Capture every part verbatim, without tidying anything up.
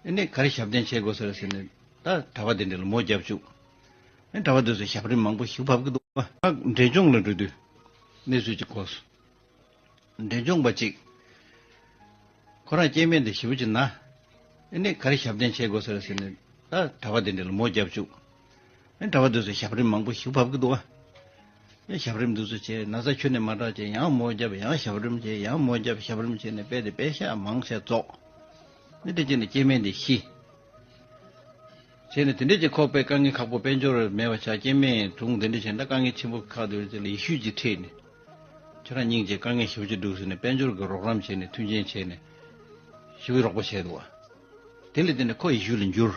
ཨེ་ནས་ག་རེ་ཞབས་བརྟན་བྱེད་དགོས་ཟེར་ཟེར་ནས་ད་གྲྭ་པ་དེ་འདྲ་ལ་མོ་རྒྱབ་བཅུག་ཨེ་གྲྭ་པ་དེ་ཚོ་ཞབས་རིམ་མང་པོ་ཞིག་བབས་ཀྱི་འདུག་ཨ་འབྲས་ལྗོངས་ལ་འགྲོ་དུས་གནས་ཚུལ་ཅིག་གོ་སོང་། འབྲས་ལྗོངས་པ་ཅིག་ཁོ་རང་སྐྱེ་དམན་དེ་ཞེ་པོ་ཅིག་ན། ཨེ་ནས་ག་རེ་ཞབས་བརྟན་བྱེད་དགོས་ཟེར་ཟེར་ནས་ད་གྲྭ་པ་དེ་འདྲ་ལ་མོ་རྒྱབ་བཅུག་ཨེ་གྲྭ་པ་དེ་ཚོ་ཞབས་རིམ་མང་པོ་ཞིག་བབས་ཀྱི་འདུག་ཨ། ཨེ་ཞབས་རིམ་འདུག་སེ་བྱས་ན་ཚ་ཁྱོན་ནས་མ་དྲག་བྱས་ཡང་མོ་རྒྱབ་ཡང་ཞབས་རིམ་བྱས་ཡང་མོ་རྒྱབ་ཞབས་རིམ་བྱས་ནས་དཔེ་དེ་དཔེ་ཤག་མང་ཤག་བཙོག་ཨེ་དེ་བྱས་ནས་སྐྱེ་དམན་དེ་ཤི། བྱས་ནས་དེ་འདྲས་ཀྱི་ཁོག་པའི་དཀའ་ངལ་ཁག་པོ་དཔལ་འབྱོར་མེད་པ་ཆགས་སྐྱེ་དམན་གྲོངས་དེ་འདྲས་བྱས་ན་དཀའ་ངལ་ཆེན་པོ་ཁག་དེ་ཚོ་ལ་ཡེ་ཤུ་གྱིས་ཁྲིད་ནས། ཁྱོད་རང་སྙིང་རྗེ་དཀའ་ངལ་ཞེ་པོ་ཅིག་འདུག་ཟེར་ནས་དཔལ་འབྱོར་གྱི་རོགས་རམ་བྱས་ནས་མཐུན་རྐྱེན་བྱས་ནས་ཞེ་པོ་རོགས་པ་བྱས་འདུག་བ། དེ་ལས་དེ་ནས་ཁོ་ཡེ་ཤུ་ལ་འགྱུར།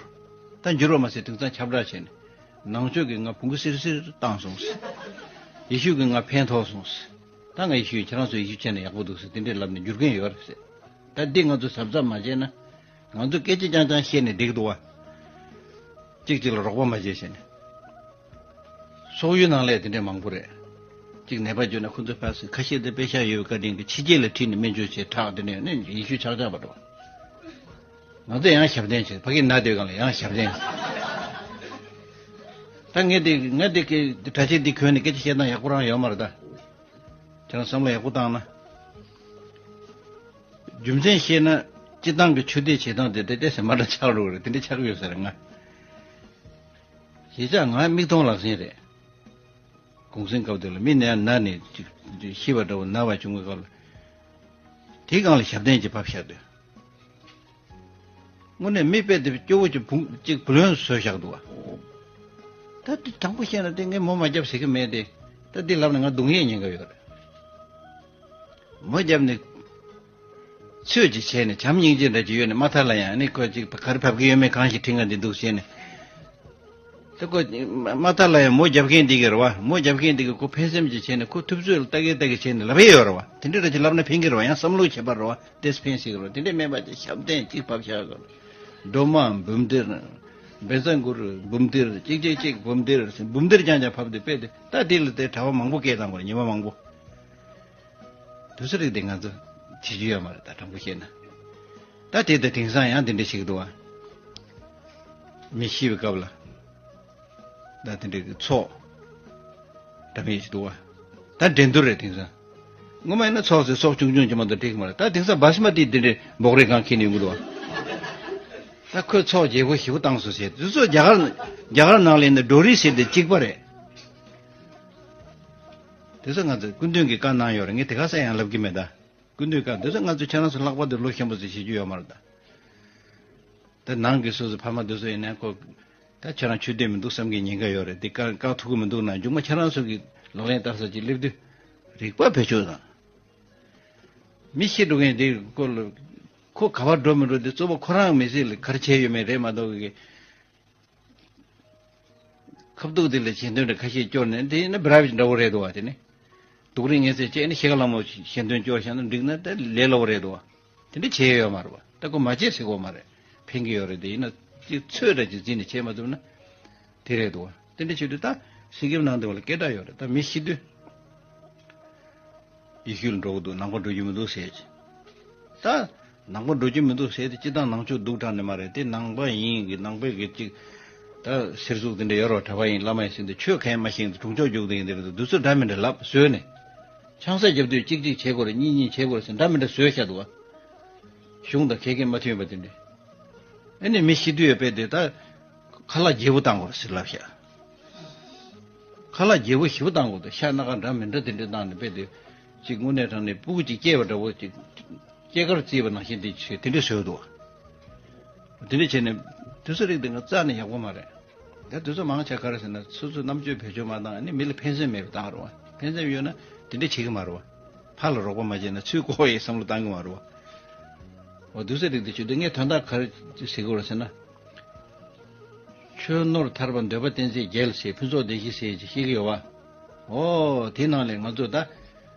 ད་འགྱུར་བ་མ་ཟད་དེང་སང་ཁྱབ་བསྒྲགས་བྱས་ནས་ནང་ཆོས་ཀྱིས་ང་བོང་གུ་སིར་སིར་བཏང་སོང་ཟེར། ཡེ་ཤུ་གིས་ང་ཕན་ཐོགས་སོང་ཟེར། ད་ང་ཡེ་ཤུ་ཁྱེད་རང་ཚོ་ཡེ་ཤུ་བྱས་ན་ཡག་པོ་འདུག་ཟེར་དེ་འདྲས་ལབ་ནས་འགྱུར་མཁན་ཡོད་རེད་ཟེར། ད་འདི་ང་ཚོ་གཟབ་གཟབ་མ་བྱས་ན། ང་ཚོ་སྐད་ཆ་རྐྱང་རྐྱང་བཤད་ནས་འགྲིག་འདུག་བ། གཅིག་གཅིག་ལ་རོགས་པ་མ་བྱེད་ཟེར་ནས། སོག་ཡུལ་ནང་ལ་དེ་འདྲས་མང་པོ་རེད། གཅིག་ནད་པ་བརྒྱུད་ན་ཁོ་ཚོ་ཕར་ཟེར་ཁ་ཤས་དེ་དཔེ་ཤག་ཡོད་པའི་བཀའ་དྲིན་གྱིས་ཕྱི་རྒྱལ་ལ་ཁྲིད་ནས་སྨན་བཅོས་བྱས་དྲག་དེ་འདྲས་ནས་ཡེ་ཤུ་ཆག་ཆག་པ་འགྲོ། ང་ཚོ་ཡང་ཞབས་བརྟན་བྱེད་ཕ་གི་ན་དེ་གང་ལ་ཡང་ཞབས་བརྟན། ད་ངས་དེ་ངས་དེ་གི་གྲྭ་ཆས་འདི་གོན་ནས་སྐད་ཆ་བཤད་སྟངས་ཡག་པོ་རང་ཡོད་མ་རེད་ད། ཁྱེད་རང་བསམ་བློ་ཡག་པོ་བཏང་ན། རྒྱུ་མཚན་བཤད་ན་སྤྱི་བཏང་གི་ཆོས་དད་བྱེད་སྟངས་དེ་དེ་ཏོག་ཙམ་མ་འདྲ་ཆགས་འགྲོ་གི་རེད། དེ་འདྲ་ཆགས་ཀྱི་ཡོད་ས་རེད་ང་། གཞིས་ཆགས་ང་མིག་མཐོང་ལག་ཟིན་རེད། གུང་སེང་སྐབས་དེ་ལ་མི་ནས་ན་ནས་ཅིག་ཤི་བ་འདྲ་བོ་ན་བ་བྱུང་བའི་སྐབས་ལ། དེའི་སྒང་ལ་ཞབས་བརྟན་གྱི་བབས་ཤར་དུས། དངོས་གནས་མི་དཔེ་དེ་སྐྱོ་བོ་གཅིག་བུང་གཅིག་བུ་ལོན་བཟོས་བཞག་འདུག་བ། ད་དེ་དྲང་པོ་བཤད་ན་དེ་ངས་མོ་མ་རྒྱབ་ཟེར་གི་མེད་དེ། ད་འདི་ལབ་ན་ང་རྡུང་ཡས་ཉེན་ཁ་ཡོད་རེད། མོ་རྒྱབ་ནས་ཚོད་ཅིག་བྱས་ནས་བྱམས་སྙིང་རྗེ་འདྲ་ཅིག་ཡོད་ནས་མ་ཐར་ལ་ཡང་ནི་ཁོ་ཅིག་ག་རེ་བབས་ཀྱི་ཡོད་མེད་གང་ཞིག་དྲི་ང་འདི་འདུག་བྱས་ནས། ད་ཁོ་མ་ཐར་ལ་ཡང་མོ་རྒྱབ་མཁན་འདི་གི་རེད་བ། མོ་རྒྱབ་མཁན་འདི་གི་ཁོ་ཕན་སེམས་ཅིག་བྱས་ནས་ཁོ་ཐུབ་ཚོད་ལ་ལྟ་གི་ལྟ་གི་བྱས་ནས་ལབ་ཡས་ཡོད་རེད་བ། དེ་འདྲ་ར་ཅིག་ལབ་ན་ཕན་གི་རེད་བ། ཡང་བསམ་བློ་བྱེད་པ་རེད་བ། དེས་ཕན་སྲིད་ཀྱི་རེད། དེ་འདྲས་མེད་པ་ཅིག་ཞབས་བརྟན་གཅིག་བབས་ཤག་གི་རེད། སྒྲོལ་མ་འབུམ་སྡེར། བཛྲ་གུ་རུ་འབུམ་སྡེར། གཅིག་གཅིག་གཅིག་འབུམ་སྡེར། འབུམ་སྡེར་རྐྱང་རྐྱང་ཕབ་སྟེ་དཔེ་དེ་ད་དེ་ལ་དེ་གྲྭ་པ་མང་པོ་སྐད་བཏང་དགོས་རེད། ཉི་མ་མང་པོ། དུས་ཚོད་རིགས་དེ་ང་ཚོ་བྱེད་རྒྱུ་ཡོད་མ་རེད་ད་དྲང་པོ་བཤད་ན། ད་དེ་ད་དེང་སང་ཡང་དེ་འདྲ་བྱེད་ཀྱི་འདུག་བ། མི་ཤི་བའི་སྐབས་ལ། ད་དེ་འདྲའི་ཚོགས་འདྲ་མིན་ཞིག་འདུག་བ། ད་འགྲན་བསྡུར་རེད་དེང་སང་། སྔོན་མ་ཡིན་ན་ཚོགས་ཟེར་ཚོགས་ཆུང་ཆུང་ཅིག་མ་གཏོགས་འགྲིག་གི་མ་རེད། ད་དེང་སང་བྷ་སི་མ་ཏི་དེ་འདྲའི་འབོག་རེ་གང་འཁྱེར་ནས་ཡོང་གི་འདུག་བ། ད་ཁོས་ཚོགས་རྒྱས་པོ་ཞེ་པོ་བཏང་སོང་ཟེར། དེ་ཚོ་རྒྱ་གར་རྒྱ་གར་ནང་ལ་ཡིན་ན་ཌོ་རི་ཟེར་དེ་གཅིག་པ་རེད། དེ་ཚོ་ང་ཚོ་སྐུ་མདུན་གྱིས་བཀའ་གནང་ཡོད་རེད། ངས་དེ་ག་ས་ཡང་ལབ་ཀྱི་མེད་ད། སྐུ་མདུན་བཀའ་དེ་ཚོ་ང་ཚོ་ཁྱེད་རང་ཚོ་ལྷག་པར་དུ་ལོ་ཆེན་པོ་ཚོས་བྱེད་རྒྱུ་ཡོད་མ་རེད་ད། ད་ནང་གི་སོ་སོ་ཕ་མ་དེ་ཚོ་ཡིན་ན་ཁོ། ད་ཁྱེད་རང་ཆོས་དད་མི་འདུག་བསམ་གྱི་ཉེན་ཁ་ཡོད་རེད། དེ་བཀག་བཀག་ཐུབ་ཀྱི་མི་འདུག་ན་མཇུག་མ་ཁྱེད་རང་ཚོ་གི་ལག་ལེན་བསྟར་ས་ཅིག་སླེབས་དུས་རིག་པ་བེད་སྤྱོད་དང་། མི་ཤི་འགྲོ་མཁན་དེ་སྐོར་ལ་ཁོ་ག་པར་འགྲོ་མི་འགྲོ་དེ་གཙོ་བོ་ཁོ་རང་མི་ཚེ་ལ་ག་རེ་བྱས་ཡོད་མེད་རེད་མ་གཏོགས་གི། ཁ་བཏུག་དེ་ལ་ཞལ་འདོན་འདྲ་ཁ་ཤས་སྐྱོར་ནས་དེ་ཡིན་ན་བི་ར་བི་འདྲ་བོ་རེད་འདུག་བ། དེ་ནི་སྡུག་རུས་ངན་ཚད་བཅད་ནས་ཤེལ་དཀར་ལྷ་མོ་ཞལ་འདོན་སྐྱོར་བཞག་ན་འགྲིག་ན་དེ་ལས་སླ་བོ་རེད་འདུག་བ། དེ་འདྲ་བྱས་ཡོད་མ་རེད་བ། ད་ཁོ་མ་བྱས་ཟེར་གོ་མ་རེད། ཕན་གྱི་ཡོད་རེད། དེ་ཡིན་ན་ཅིག་ཚོད་འདྲ་ཅིག་འཛིན་ནས་བྱས་མ་ཐུབ་ན་དེ་རེད་འདུག་བ། དེ་འདྲ་བྱེད་དུས་ད་སེང་གེ་ནང་དེ་བ་ལ་སྐད་གྲགས་ཡོད་རེད། ད་མི་ཤི་དུས། ཡེ་ཤུ་ལ་འགྲོ་གི་འདུག་ནང་པ་འགྲོ་རྒྱུ་མི་འདུག་ཟེར་གྱི། ད་ནང་པ་འགྲོ་རྒྱུ་མི་འདུག་ཟེར་ཏེ་སྤྱི་བཏང་ནང་ཆོས་སྡུག་དྲགས་ནི་མ་རེད་དེ། ནང་པ་ཡིན་གི་ནང་པའི་གི་ཅིག་ད་སེར་གཟུགས་དེ་འདྲ་ཡོད་རོགས། གྲྭ་པ་ཡིན་བླ་མ་ཡིན་ཟེར་ཏེ་ཆོས་གང་ཡང་མ་ཤེས་ཏེ་གྲུང་ཆོག་རྒྱུགས་དེ་ཡིན་དེ་རེད་འདུག་དུས་ཚོད་འདྲ་མི་འདྲ་ལབ་བཟོས་ནས། ཆང་ས་རྒྱབ་དུས་གཅིག་གཅིག་བྱེད་དགོས་རེད། གཉིས་གཉིས་བྱེད་དགོས་རེད་ཟེར་འདྲ་མི་འདྲ་བཟོས་བཞག་འདུག་བ། གཞུང་དང་ཁེ་ཁེ་མ་མཐུན་པ་དེ་འདྲ། ཨེ་ནས་མི་ཤི་དུས་ཡོད་པས་དེ་ད། ཁ་ལག་རྒྱས་པོ་བཏང་དགོས་ཟེར་ལབ་ཤག་ཁ་ལག་རྒྱས་པོ་ཞེ་པོ་བཏང་དགོས་འདུག་ཤ་སྣ་ཁ་འདྲ་མི་འདྲ་དེ་འདྲ་བཏང་ནས་དཔེ་དེ། གཅིག་དངོས་གནས་དྲང་གནས་ཕྲུ་གུ་གཅིག་སྐྱེས་པ་འདྲ་བོ་གཅིག་སྐྱེས་སྐར་བརྩིས་པ་ནང་བཞིན་དེ་བྱས་དེ་འདྲ་བཟོས་འདུག་དེ་འདྲ་བྱས་ནས་དུས་ཚོད་རིགས་དེ་ང་རྩ་ནས་ཡག་པོ་མ་རེད། ད་དུས་ཚོད་མང་ཆེ་ག་རེ་ཟེར་ན་སོ་སོའི་རྣམ་དཔྱོད་བེད་སྤྱོད་མ་བཏང་ནས་མི་ལ་ཕན་སེམས་མེད་པ་བཏང་རུང་བ། ཕན་སེམས་ཡོད་ན་དེ་འདྲ་བྱེད་ཀྱི་མ་རུང་བ། ཕར་ལ་རོགས་པ་མ་བྱས་ན་ཚུར་ལྐོག་ཡའི་བསམ་བློ་བཏང་གི་མ་རུང་བ། འོ་དུས་ཚོད་རིགས་དེ་བྱེད་དུས་ངས་དོན་དག་ག་རེ་ཟེར་དགོས་རེད་ཟེར་ན། ཆོས་ནོར་ཐར་པ་འདོད་པ་བསྟེན་ཚེ་རྒྱལ་ཟེར་ཕུན་ཚོགས་བདེ་གཤེགས་ཟེར་ཅིག་བཤད་ཀྱི་ཡོད་བ། ཨོ་དེ་ནང་ལས་ང་ཚོ་ད།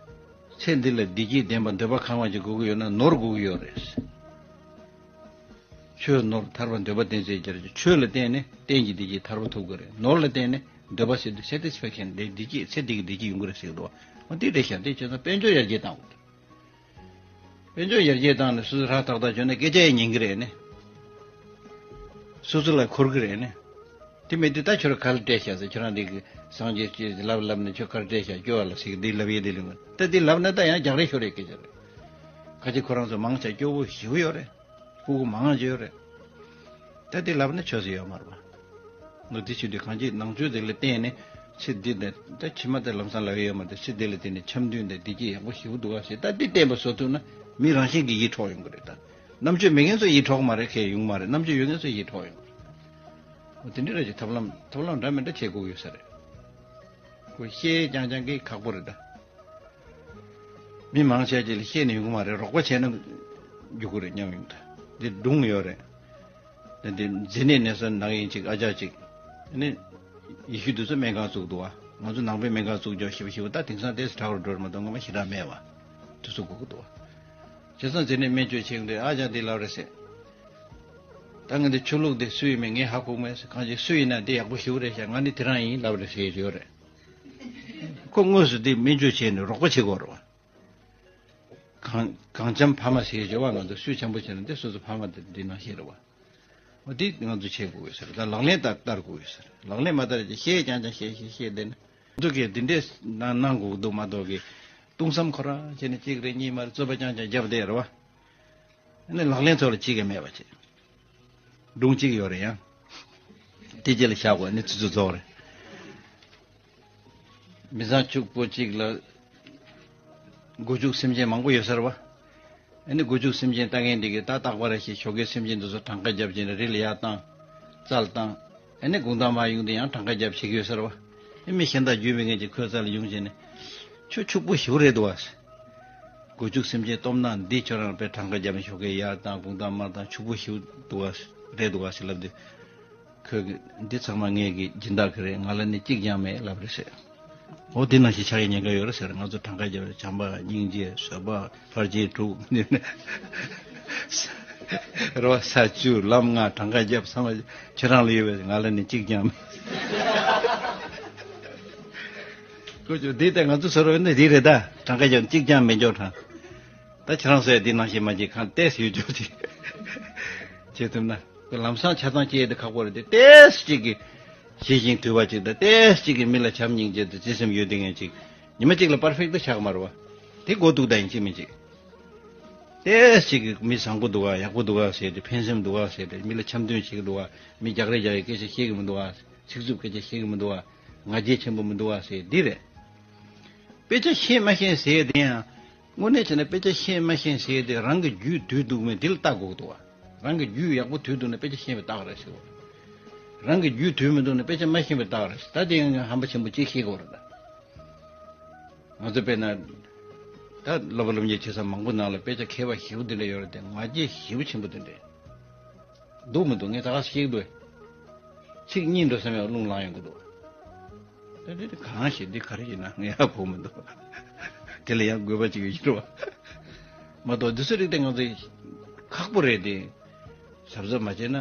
ཚེ་འདི་ལ་བདེ་སྐྱིད་ལྡན་པ་འདོད་པ་ཁེངས་པ་ཅིག་དགོས་ཀྱི་ཡོད་ན་ནོར་དགོས་ཀྱི་ཡོད་རེད། ཆོས་ནོར་ཐར་པ་འདོད་པ་བསྟེན་ཚེ་རྒྱལ། ཆོས་ལ་བརྟེན་ནས་གཏན་གྱི་བདེ་སྐྱིད་ཐར་པ་ཐོབ་ཀྱི་རེད། ནོར་ལ་བརྟེན་ནས་འདོད་པ་ཟེར་དུས་satisfaction་བདེ་བདེ་སྐྱིད་ཚེ་འདི་གི་བདེ་སྐྱིད་ཡོང་གི་རེད་ཟེར་གྱི་འདུག་བ། འོ་དེ་རེད་ཤག་དེ་བྱས་ཙང་དཔལ་འབྱོར་ཡར་རྒྱས་བཏང་དགོས། དཔལ་འབྱོར་ཡར་རྒྱས་བཏང་ནས་སོ་སོ་རག་ཏག་ཏག་བྱུང་ན་སྐད་ཆ་ཡང་ཉན་གི་རེད་ནི། སོ་སོ་ལ་འཁོར་གི་རེད་ནི། དེ་མེད་དུས་ད་ཁྱོད་རང་ག་ལ་སྤྲད་བཞག་ཟེར། ཁྱོད་རང་འདི་གི་སངས་རྒྱས་ཀྱིས་ལབ་ལབ་ནས་ཁྱོད་ག་ལ་སྤྲད་བཞག་སྐྱོ་བ་ལ་ཟེར་གི་འདི་ལབ་ཡས་འདི་ལུས་མ། ད་འདི་ལབ་ན་ད་ཡང་རྒྱག་རེས་ཤོར་རེད་སྐད་ཆ་རེད། ཁ་ཅིག་ཁོ་རང་ཚོ་མང་ཆེ་སྐྱོ་བོ་ཞེ་པོ་ཡོད་རེད། སྤུ་གུ་མང་ང་ཅིག་ཡོད་རེད། ད་འདི་ལབ་ན་ཆོས་སུ་ཡོད་མ་རེད་པ། ངོ་འདི་བྱེད་དུས་གང་ཅི་ནང་ཆོས་འདི་ལ་བརྟེན་ནས་ཚེ་འདི་འདི་ད་ཕྱི་མ་ད་ལམ་སང་ལབ་ཡས་ཡོད་མ་རེད། ཚེ་འདི་ལ་བརྟེན་ནས་འཆམ་མཐུན་འདི་བདེ་སྐྱིད་ཡག་པོ་ཞེ་པོ་འདུག་ག་ཟེར། ད་འདི་བསྟན་པ་བཟོ་ཐུབ་ན་མི་རང་བཞིན་གྱིས་ཡིད་འཕྲོག་ཡོང་གི་རེད། ད་རྣམ་དཔྱོད་མེད་མཁན་ཚོ་ཡིད་འཕྲོག་མ་རེད། ཁས་ཡོང་མ་རེད། རྣམ་དཔྱོད་ཡོད་མཁན་ཚོ་ཡིད་འཕྲོག་ཡོང་གི་རེད། འོ་དེ་འདྲ་རེད་ཅེས་ཐབས་ལམ་ཐབས་ལམ་འདྲ་མི་འདྲ་བྱེད་དགོས་ཡོད་ས་རེད། ཁོ་བཤད་རྐྱང་རྐྱང་གིས་ཁག་པོ་རེད་ད། མི་མང་ཆེ་ཅིག་ལ་བཤད་ནས་ཡོང་གི་མ་རེད། རོགས་པ་བྱས་ན་རྒྱུག་གི་རེད་སྙམ་ཡོང་ད། འདི་སྒྲུང་ཡོད་རེད། འདི་འདི་མཛེ་ནད་ནད་སོགས་ནག་ཡིན་ཅིག་ཨ་ཅག་ཅིག་ཨ་ནི་ཡེ་ཤུ་དེ་ཚོ་སྨན་ཁང་བཙུགས་འདུག་བ། ང་ཚོ་ནང་པའི་སྨན་ཁང་བཙུགས་རྒྱུ་ཞེ་པོ་ཞེ་པོ་ད་དེང་སང་ཏོག་ཙམ་དྲག་རུ་འགྲོ་རེད་མ་གཏོགས་སྔོན་མ་ཞེ་དྲག་མེད་བ། དེ་ཚོ་སྒུག་གི་འདུག་བ། བྱས་ཙང་མཛེ་ནད་སྨན་བཅོས་བྱེད་གི་འདུག་ཨ་ཅག་འདི་ལབ་རེད་ཟེར། ད་ང་འདི་ཆོས་ལུགས་འདི་སུ་ཡིན་མིན་ངས་ཧ་གོ་མེད་ཟེར། གང་ཅི་སུ་ཡིན་ན་འདི་ཡག་པོ་ཞེ་པོ་རེད་ཤག་ང་ནི་དེ་རང་ཡིན་ལབ་རེད་ཟེར་ཡོད་རེད། ཁོ་དངོས་སུ་འདི་སྨན་བཅོས་བྱས་ནས་རོགས་པ་བྱེད་དགོས་རེད་བ། གང་གང་འཆམ་ཕ་མ་ཟེར་བྱས་བ། ང་ཚོ་སུས་འཆམ་པོ་བྱས་ན་འདི་སོ་སོ་ཕ་མ་འདི་འདི་ནང་བཞིན་རེད་བ། འོ་འདི་ང་ཚོ་བྱེད་དགོས་ཡོད་ཟེར། ད་ལག་ལེན་བསྟར་བསྟར་དགོས་ཡོད་ཟེར། ལག་ལེན་མ་བསྟར་ཅིག་བཤད་རྐྱང་རྐྱང་བཤད་བཤད་བཤད་བསྡད་ན། ང་ཚོ་གིས་འདི་འདྲས་གནང་གནང་དགོས་འདུག་མ་གཏོགས་གི་སྟོང་བསམ་ཁོ་རང་བྱས་ནས་གཅིག་རེ་གཉིས་མ་རེ་རྩོད་པ་རྐྱང་རྐྱང་བརྒྱབ་བསྡད་རེད་བ། ཨ་ནི་ལག་ལེན་ཐོག་ལ་གཅིག་ཀྱང་མེད་པ་བྱས། སྒྲུང་གཅིག་ཡོད་རེད་ཡང་། དེ་རྗེས་ལ་བཞག་དགོས། ཨ་ནི་ཆུ་ཚོད་རྫོགས་རེད། མི་ཚང་ཕྱུག་པོ་གཅིག་ལ་སྒོ་ཕྱུགས་སེམས་ཅན་མང་པོ་ཡོད་ས་རེད་བ། ཨ་ནི་སྒོ་ཕྱུགས་སེམས་ཅན་ལྟ་མཁན་དེ་གིས་ད་རྟག་པར་ཞིག་ཞོགས་ཀའི་སེམས་ཅན་དེ་ཚོ་གྲངས་ཀ་བརྒྱབ་བྱས་ནས་རི་ལ་ཡར་བཏང་། རྩྭ་ལ་བཏང་། ཨ་ནི་དགུང་དང་མར་ཡོང་དུས་ཡང་གྲངས་ཀ་བརྒྱབ་བྱེད་ཀྱི་ཡོད་ས་རེད་བ། ཨ་མི་གཞན་དག་རྒྱུས་མེད་མཁན་གྱིས་ཁོའི་རྩ་ལ་ཡོང་བྱས་ནས། ཁྱོད་ཕྱུག་པོ་ཞེ་པོ་རེད་འདུག་བ། སྒོ་ཕྱུགས་སེམས་ཅན་སྟོབས་ན་འདི་ཁྱོད་རང་དཔེ་གྲངས་ཀ་བརྒྱབ་ནས་ཞོགས་ཀས་ཡར་བཏང་དགུང་དང་མར་བཏང་ཕྱུག་པོ་ཞེ་པོ་འདུག་བ། རེད་འདུག་བ་ཟེར་ལབ་དུས། ཁོས་གི་འདི་ཚང་མ་ངས་གི་སྦྱིན་བདག་གི་རེད། ང་ལ་ནི་གཅིག་ཀྱང་མེད་ལབ་རེད་ཟེར། འོ་དེ་ནང་བཞིན་ཆགས་ཡ་ཉེན་ཁ་ཡོད་རེད་ཟེར། ང་ཚོ་གྲངས་ཀ་བརྒྱབ་ནས་བྱམས་པ་སྙིང་རྗེ་བཟོད་པ་ལྷར་བཅས་དྲུག་རེད་བ། ས་བཅུ་ལམ་ལྔ་གྲངས་ཀ་བརྒྱབ་ཚང་མ་ཁྱེད་རང་ལ་ཡོད་པས་ང་ལ་ནི་གཅིག་ཀྱང་མེད། ཁོ་ཚོ་འདི་ལྟ་ང་ཚོ་བཟོ་རོགས་ནི་འདི་རེད་ད། གྲངས་ཀ་བརྒྱབ་གཅིག་ཀྱང་མེད་འཇོག་དྲང་། ད་ཁྱེད་རང་ཚོས་འདི་ནང་བཞིན་མ་བྱེད་གང་ལྟས་ཡོད་འཇོག་ཅིག་བྱེད་ཐུབ་ན། ཁོ་ལམ་སང་ཆ་ཚང་སྐྱེས་དེ་ཁག་པོ་རེད་དེ། ཏེས་གཅིག་གིས་ཞི་ཞིང་དུལ་བ་ཅིག་དང་ཏེས་གཅིག་གིས་མི་ལ་བྱམས་སྙིང་རྗེ་དང་བརྩེ་སེམས་ཡོད་དེ་ངན་ཅིག་ཉི་མ་གཅིག་ལ་པར་ཕེག་ཏུ་ཆགས་མ་རེད་བ། དེ་མགོ་གཏུག་ད་ཡིན་གཅིག་མིན་གཅིག་ཏེས་གཅིག་གིས་མི་བཟང་པོ་འདུག་ག་ཡག་པོ་འདུག་ག་ཟེར་ཏེ་ཕན་སེམས་འདུག་ག་ཟེར་ཏེ་མི་ལ་འཆམ་མཐུན་བྱེད་ཀྱི་འདུག་ག་མི་རྒྱག་རེས་རྒྱག་ཡའི་སྐད་ཆ་བཤད་ཀྱི་མི་འདུག་ག་ཚིག་རྩུབ་སྐད་ཆ་བཤད་ཀྱི་མི་འདུག་ག་ང་རྒྱལ་ཆེན་པོ་མི་འདུག་ག་ཟེར་འདི་རེད། དཔེ་ཆ་ཤེས་མ་ཤེས་ཟེར་དེ་ཡང་། དངོས་གནས་བྱས་ན་དཔེ་ཆ་ཤེས་མ་ཤེས་ཟེར་དེ་རང་གི་རྒྱུད་དུལ་འདུག་མེད་དེ་ལ་བལྟ་དགོས་འདུག་བ། རང་གི་རྒྱུད་ཡག་པོ་དུལ་འདུག་ན་དཔེ་ཆ་ཤེས་པའི་རྟགས་རེད་ཟེར་བ། རང་གི་རྒྱུད་དུལ་མི་འདུག་ན་དཔེ་ཆ་མ་ཤེས་པའི་རྟགས་རེད་ཟེར། ད་དེ་ཡང་ཧམ་པ་ཆེན་པོ་གཅིག་ཤེས་དགོས་རེད་ད། ང་ཚོ་དཔེར་ན། ད་སློབ་པ་སློབ་གཉེར་བྱེད་ས་མང་པོ་ནང་ལ་དཔེ་ཆ་མཁས་པ་ཞེ་པོ་དེ་འདྲ་ཡོད་རེད་དེ་ང་རྒྱལ་ཞེ་པོ་ཆེན་པོ་དེ་འདྲ། འདུག་མི་འདུག་ངས་ད་ག་ཤེས་ཀྱི་འདུག་ཚིག་གཉིས་འགྲོ་བསམ་ཡང་རླུང་ལངས་ཡོང་གི་འདུག་ད་དེ་དེ་གང་ཞིག་འདི་ག་རེ་ཡིན་ན་ངས་ཧ་གོ་མི་འདུག་དེ་ལ་ཡང་དགོས་པ་ཅིག་ཡོད་ཀྱི་རེད་བ། མ་གཏོགས་འདི་ཚོ་རིགས་དེ་ང་ཚོས་ཁག་པོ་རེད་དེ། གཟབ་གཟབ་མ་བྱས་ན་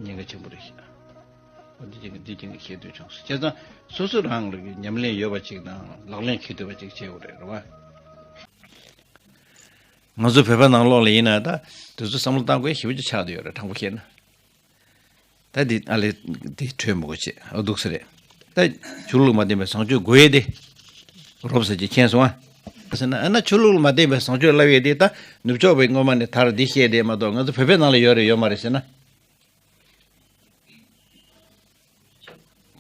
ཉེན་ཁ་ཆེན་པོ་རེད་ཤག་འོ་འདི་ཅིག་འདི་ཅིག་བཤད་འདོད་བྱུང་སོང་། བྱས་ཙང་སོ་སོ་རང་ལ་ཉམས་ལེན་ཡོད་པ་ཅིག་དང་ལག་ལེན་འཁེལ་འདོད་པ་ཅིག་བྱེད་དགོས་རེད་རེད་བ། ང་ཚོ་བོད་པ་ནང་ལོགས་ལ་ཡིན་ན་ད་དེ་ཚོ་བསམ་བློ་བཏང་དགོས་ཞེ་པོ་ཅིག་ཆགས་བསྡད་ཡོད་རེད་དྲང་པོ་བཤད་ན། ད་འདི་ཨ་ལས་འདི་འཕྲོས་མི་དགོས་ཆེ་ཨ་འདུག་ས་རེད། ད་ཆོས་ལུགས་མ་བརྟེན་པའི་བཟང་སྤྱོད་དགོས་ཡས་དེ་རོབ་ཙམ་ཅིག་མཁྱེན་སོང་ཨ། ཟེར་ན་ཨ་ན་ཆོས་ལུགས་ལ་མ་བརྟེན་པའི་བཟང་སྤྱོད་ལབ་ཡས་དེ་ད་ནུབ་ཕྱོགས་པའི་སྔོན་མ་ནས་མཐར་འདི་བཤད་བསྡད་མ་གཏོགས་ང་ཚོ་བོད་པའི་ནང་ལ་ཡོད་རེད་ཡོད་མ་རེད་ཟེར་ན།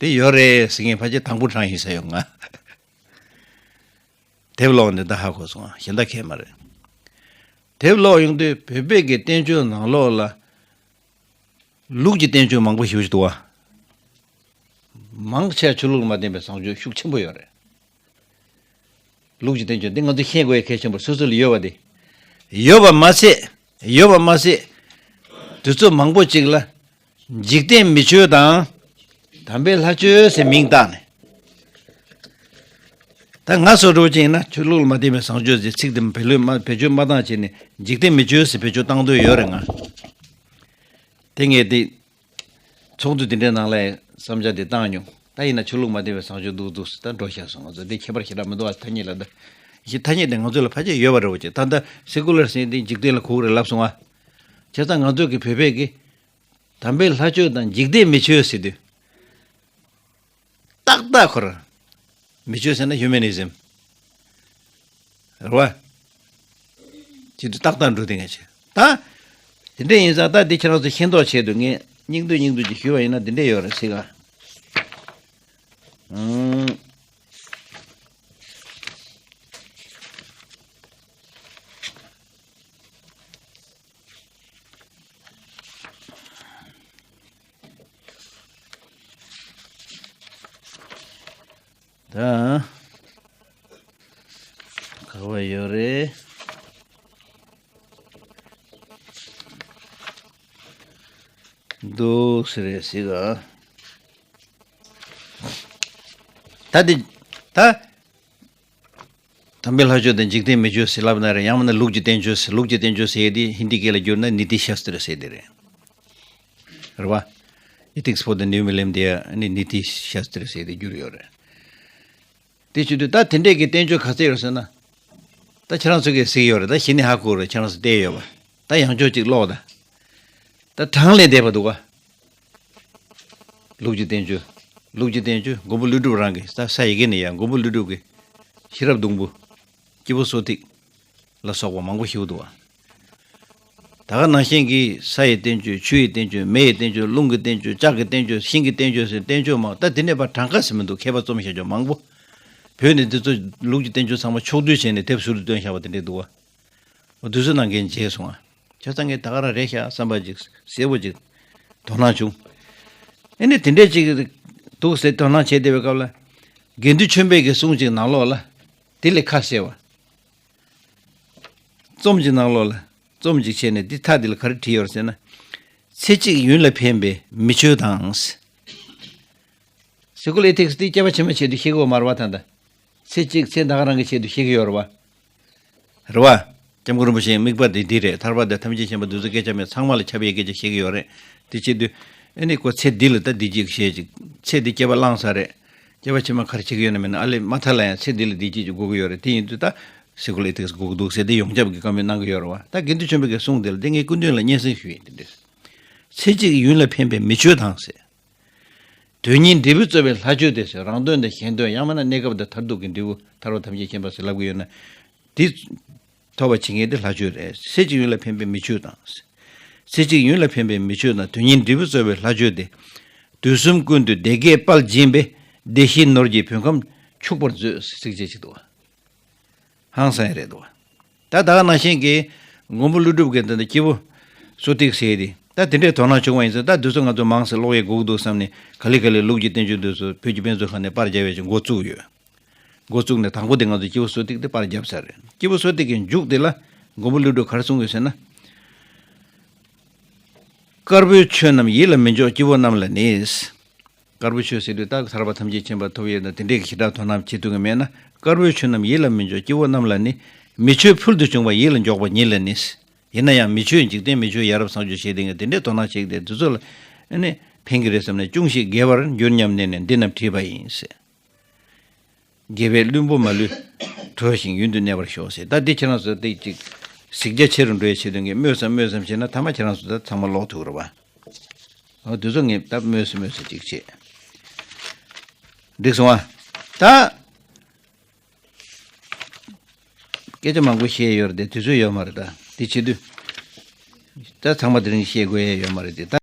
དེ་ཡོད་རེད་ཟེར་མཁན་ཕལ་ཆེར་དང་པོ་རང་ཡིན་ས་ཡོད་ང་། དེབ་ཀློག་ནས་ད་ཧ་གོ་སོང་ཨ། གཞན་དག་གས་མ་རེད། དེབ་ཀློག་ཡོང་དུས་བོད་པའི་གི་བསྟན་བཅོས་ནང་ལོགས་ལ། ལུགས་ཀྱི་བསྟན་བཅོས་མང་པོ་ཞེ་པོ་ཞིག་འདུག་བ། མང་ཆེ་ཆོས་ལུགས་ལ་མ་བརྟེན་པའི་བཟང་སྤྱོད་ཤུགས་ཆེན་པོ་ཡོད་རེད། ལུགས་ཀྱི་བསྟན་བཅོས་འདི་ང་ཚོས་ཤེས་དགོས་ཡ་གལ་ཆེན་པོ་སོ་སོ་ལ་ཡོད་པ་དེ། ཡོད་པ་མ་ཟད། ཡོད་པ་མ་ཟད། དུས་ཚོད་མང་པོ་ཅིག་ལ། འཇིག་རྟེན་མི་ཆོས་དང་། དམ་པའི་ལྷ་ཆོས་ཟེར་མིང་བཏགས་ནས། ད་ང་ཚོ་འདྲ་བོ་ཅིག་ཡིན་ན་ཆོས་ལུགས་ལ་མ་བརྟེན་པའི་བཟང་སྤྱོད་ཟེར་ཚིག་དེ་བེད་ལུགས་མ་བེད་སྤྱོད་མ་བཏང་བྱས་ནས་འཇིག་རྟེན་མི་ཆོས་ཟེར་བེད་སྤྱོད་བཏང་འདོད་ཡོད་རེད་ང་། དེ་ངས་དེ། ཚོགས་འདུ་དེ་འདྲའི་ནང་ལ་བསམ་འཆར་དེ་བཏང་མྱོང་། ད་ཡིན་ན་ཆོས་ལུགས་མ་བརྟེན་པའི་བཟང་སྤྱོད་འདུག་འདུག་ཟེར་ད་འགྲོ་བཞག་སོང་། ང་ཚོ་འདི་ཁྱད་པར་ཞེ་དྲག་མི་འདུག་ཨ། ཐ་སྙད་ལ་ད། ཞེ་ཐ་སྙད་དེ་ང་ཚོ་ལ་ཕལ་ཆེར་ཡོད་པ་རེད་བ་ཅེ། ད་ལྟ་སེ་ཀུ་ལར་ཟེར་འདི་འཇིག་རྟེན་ལ་གོ་གི་རེད་ལབ་སོང་ཨ། བྱས་ཙང་ང་ཚོ་གི་བོད་པས་གི། དམ་པའི་ལྷ་ཆོས་དང་འཇིག་རྟེན་མི་ཆོས་ཟེར་དུས། ཏག་ཏག་ཁོ་རང་། མི་ཆོས་ཟེར་ན་ཧིའུ་མེ་ནི་ཛིམ། རེད་བ། ཅི་དུས་ཏག་ཏག་འགྲོ་དེ་ངས་བྱས། ད། དེ་འདྲ་ཡིན་ཙང་ད་འདི་ཁྱེད་རང་ཚོ་ཤེས་མདོག་བྱས་འདུག་ངས་སྙིང་བསྡུས་སྙིང་བསྡུས་ཀྱི་ཞུས་པ་ཡིན་ན་འདི་འདྲ་ཡོད་རེད་ཟེར་ག་ཨང་། ད། ག་བ་ཡོད་རེད། འདུག་ཟེར་རེད་ཟེར་ག་ད་འདི། ད། དམ་པའི་ལྷ་ཆོས་དང་འཇིག་རྟེན་མི་ཆོས་ཟེར་ལབ་ན་རེད། ཡང་མིན་ན་ལུགས་ཀྱི་བསྟན་བཅོས་ཟེར། ལུགས་ཀྱི་བསྟན་བཅོས་ཟེར་ཡས་དེ་ཧིན་དི་སྐད་ལ་བསྒྱུར་ན་ནི་ཏི་ཤཱསྟྲ་ཟེར་དེ་རེད། རེད་བ། Ethics for the New Millennium དེ་ནི་ནི་ཏི་ཤཱསྟྲ་ཟེར་དེ་བསྒྱུར་ཡོད་རེད། དེ་བྱེད་དུས་ད་དེ་འདྲས་ཀྱི་བསྟན་བཅོས་ག་ཚད་ཡོད་ཟེར་ན། ད་ཁྱེད་རང་ཚོ་གིས་གཟིགས་ཡོད་རེད། ད་གཞི་ནས་ཧ་གོ་རེད། ཁྱེད་རང་ཚོ་བལྟས་ཡོད་པ། ད་ཡང་ཅོག་ཅིག་ཀློག་ད། ད་གྲངས་ལས་འདས་པ་འདུག་ག་ལུགས་ཀྱི་བསྟན་བཅོས། ལུགས་ཀྱི་བསྟན་བཅོས་མགོན་པོ་ཀླུ་སྒྲུབ་རང་གི་ས་ས་ཡི་གེ་ནས་ཡང་མགོན་པོ་ཀླུ་སྒྲུབ་ཀྱི་ཤེས་རབ་སྡོང་བུ། སྐྱེས་བུ་གསོ་ཐིག་ལ་སོགས་པ་མང་པོ་ཞིག་འདུག་ག་ད་ག་ནང་བཞིན་གྱི་ས་ཡི་བསྟན་བཅོས། ཆུ་ཡི་བསྟན་བཅོས། མེ་ཡི་བསྟན་བཅོས། རླུང་གི་བསྟན་བཅོས། ལྕགས་ཀྱི་བསྟན་བཅོས། ཤིང་གི་བསྟན་བཅོས་ཟེར་བསྟན་བཅོས་མང་། ད་དེ་ནས་ཕར་གྲངས་ཀ་ཟེར་མི་འདུག་མཁས་པ་རྩོམ་བཞག་ཆོག་མང་པོ། བོད་ནས་འདི་ཚོ་ལུགས་ཀྱི་བསྟན་བཅོས་ཚང་མ་ཕྱོགས་བསྡུས་བྱས་ནས་དེབ་ཟུར་དུ་བཏོན་བཞག་པ་དེ་འདྲས་འདུག་ག་འོ་དུས་ཚོད་ནང་འགན་བྱས་སོང་ང་། བྱས་ཙང་ངས་ད་ག་རང་རེད་ཤག་བསམ་པ་ཅིག་གསལ་པོ་ཅིག་དོ་སྣང་བྱུང་། ཨེ་ནས་དེ་འདྲས་ཅིག་འདུག་ཟེར་དོ་སྣང་བྱས་བསྡད་པའི་སྐབས་ལ། དགེ་འདུན་ཆོས་འཕེལ་གྱི་གསུང་ཅིག་ནང་ལོགས་ལ། དེ་ལས་ཁ་གསལ་བ། རྩོམ་གྱི་ནང་ལོགས་ལ། རྩོམ་ཅིག་བྱས་ནས་འདི་མཐའ་འདི་ལ་ག་རེ་བྲིས་ཡོད་ཟེར་ན། ཚེ་གཅིག་ཡུན་ལ་ཕན་པའི་མི་ཆོས་དང་། སི་ཀུལ་ཨེ་ཐིག་སི་འདི་སྐྱེ་བ་ཕྱི་མ་ཆེད་དུ་ཤེས་དགོས་མ་རེད་བ་ད་ལྟ། ཚེ་གཅིག་ཚེ་ད་ག་རང་གི་ཆེད་དུ་ཤེས་ཀྱི་ཡོད་རེད་བ། རེད་བ། སྐྱབས་མགོན་རིན་པོ་ཆེའི་དམིགས་པ་དེ་འདི་རེད། ཐར་པ་དང་ཐམས་ཅད་མཁྱེན་པ་འདི་ཚོ་སྐད་ཆ་མེད་ཚང་མ་ལ་ཁྱབ་པའི་སྐད་ཆ་བཤད་ཀྱི་ཡོད་རེད། དེ་བྱེད་དུས། ཨེ་ནི་ཁོ་ཚེ་འདི་ལ་ད་འདི་གཅིག་བཤད་ཅིག་ཚེ་འདི་སྐྱེ་བ་བླངས་ས་རེད། སྐྱེ་བ་ཕྱི་མ་ག་རེ་བྱེད་ཀྱི་ཡོད་ན་མེད་ན་ཨ་ལས་མ་མཐའ་ལ་ཡང་ཚེ་འདི་ལ་འདི་གཅིག་ཅིག་དགོས་ཀྱི་ཡོད་རེད། དེ་ཡིན་དུས་ད། སི་ཀུལ་ཨེ་ཐིག་སི་དགོས་ཀྱི་འདུག་ཟེར་ཏེ་ཡོངས་ཁྱབ་ཀྱི་བཀའ་མོལ་གནང་གི་ཡོད་རེད་བ། ད་དགེ་འདུན་ཆོས་འཕེལ་གྱི་གསུང་དེ་ལ་དེ་ངས་སྐུ་མདུན་ལ་སྙན་སེང་ཞུས་ཡིན་དེ་འདྲས། ཚེ་གཅིག་ཡུན་ལ་ཕན་པའི་མི་ཆོས་དང་ཟེར། དོན་གཉིས་འབྲས་བུ་རྩོལ་བའི་ལྷ་ཆོས་ཏེ་ཟེར། རང་དོན་དང་གཞན་དོན་ཡང་མིན་ན་གནས་སྐབས་དང་མཐར་ཐུག་གི་འབྲས་བུ་ཐར་པ་ཐམས་ཅད་མཁྱེན་པ་ཟེར་ལབ་ཀྱི་ཡོད་ན། དེ་ཐོབ་པ་བྱེད་མཁན་དེ་ལྷ་ཆོས་རེད། ཚེ་གཅིག་ཡུན་ལ་ཕན་པའི་མི་ཆོས་དང་། ཚེ་གཅིག་ཡུན་ལ་ཕན་པའི་མི་ཆོས་དང་དོན་གཉིས་འབྲས་བུ་རྩོལ་བའི་ལྷ་ཆོས་ཏེ། དུས་གསུམ་ཀུན་ཏུ་བདེ་དགེ་དཔལ་སྦྱིན་པའི་བདེ་གཤེགས་ནོར་གྱིས་བོད་ཁམས་ཕྱུག་པར་མཛོད་ཟེར་ཅིག་བྱེད་ཀྱི་འདུག་བ། ཧང་སང་ཡ་རེད་འདུག་བ། ད་ད་ག་ནང་བཞིན་གྱི་མགོན་པོ་ཀླུ་སྒྲུབ་ཀྱི་འདི་འདི་སྐྱེས་བུ་གསོ་ཐིག་ཟེར་ཏེ་ད་དེ་འདྲའི་དོ་སྣང་བྱུང་བ་ཡིན་ཙང་ད་འདི་ཚོ་ང་ཚོ་མང་ཙམ་ཀློག་ཡས་དགོས་ཀྱི་འདུག་བསམ་ནས་ག་ལེ་ག་ལེ་ལུགས་ཀྱི་བསྟན་བཅོས་འདི་ཚོ་བོད་ཀྱི་དཔེ་མཛོད་ཁང་ནས་པར་རྒྱབ་ཡས་ཀྱི་འགོ་བཙུགས་ཡོད། འགོ་བཙུགས་ནས་དང་པོ་དེ་ང་ཚོ་སྐྱེས་བུ་གསོ་ཐིག་དེ་པར་བརྒྱབ་ཚར་རེད། སྐྱེས་བུ་གསོ་ཐིག་གི་མཇུག་དེ་ལ་མགོན་པོ་ཀླུ་སྒྲུབ་ག་རེ་གསུངས་ཡོད་ཟེར་ན། དཀར་པོའི་ཆོས་རྣམས་ཡིད་ལ་མི་འཇོག་སྐྱེ་བོ་རྣམས་ལ་ནི། དཀར་པོའི་ཆོས་ཟེར་དུས་ད་ཐར་པ་ཐམས་ཅད་མཁྱེན་པ་ཐོབ་ཡས་དང་དེ་འདྲའི་གི་ཞེ་དྲག་དོ་སྣང་བྱེད་ཐུབ་ཀྱི་མེད་ན། དཀར་པོའི་ཆོས་རྣམས་ཡིད་ལ་མི་འཇོག་སྐྱེ་བོ་རྣམས་ལ་ནི། མི་ཆོས་ཕུལ་དུ་བྱུང་བ་ཡིད་ལ་འཇོག་པ་ཉིད་ལ་ནི། ཡིན་ན་ཡང་མི་ཆོས་འཇིག་རྟེན་མི་ཆོས་ཡ་རབས་བཟང་སྤྱོད་བྱེད་དེ་ངས་དེ་འདྲའི་དོ་སྣང་བྱེད་ཀྱི་དེ་འདི་ཚོ་ལ་ཨ་ནི་ཕན་གྱི་རེད་བསམ་ནས་ཅུང་ཞིག་དགེ་བར་འགྱུར་སྙམ་ནས་ནི་འདི་རྣམས་བྲིས་པ་ཡིན་ཟེར། དགེ་བས་བླུན་པོ་མ་ལུས་གྲོལ་ཞིང་ཡུན་དུ་གནས་པར་ཤོག་ཟེར། ད་འདི་ཁྱེད་རང་ཚོ་འདི་ཅིག་གཟིགས་རྒྱ་ཆེ་རུ་འགྲོ་ཡའི་ཆེད་དུ་ངས་སྨོས་སམ་སྨོས་སམ་བྱས་ན་ཐ་མ་ཁྱེད་རང་ཚོ་ད་ཚང་མ་ཀློག་ཐུབ་རེད་བ། འོ་འདི་ཚོ་ངས་ད་སྨོས་སམ་སྨོས་སམ་ཅིག་བྱས། འགྲིག་སོང་ཨ། ད། སྐད་ཆ་མང་པོ་བཤད་ཡོད་རེད་དེ་དུས་ཚོད་ཡོད་མ་རེད་ད། དེ་བྱེད་དུས། ད་ཚང་མ་དེ་རིང་བཤད་དགོས་ཡ་ཡོད་མ་རེད་དེ་ད།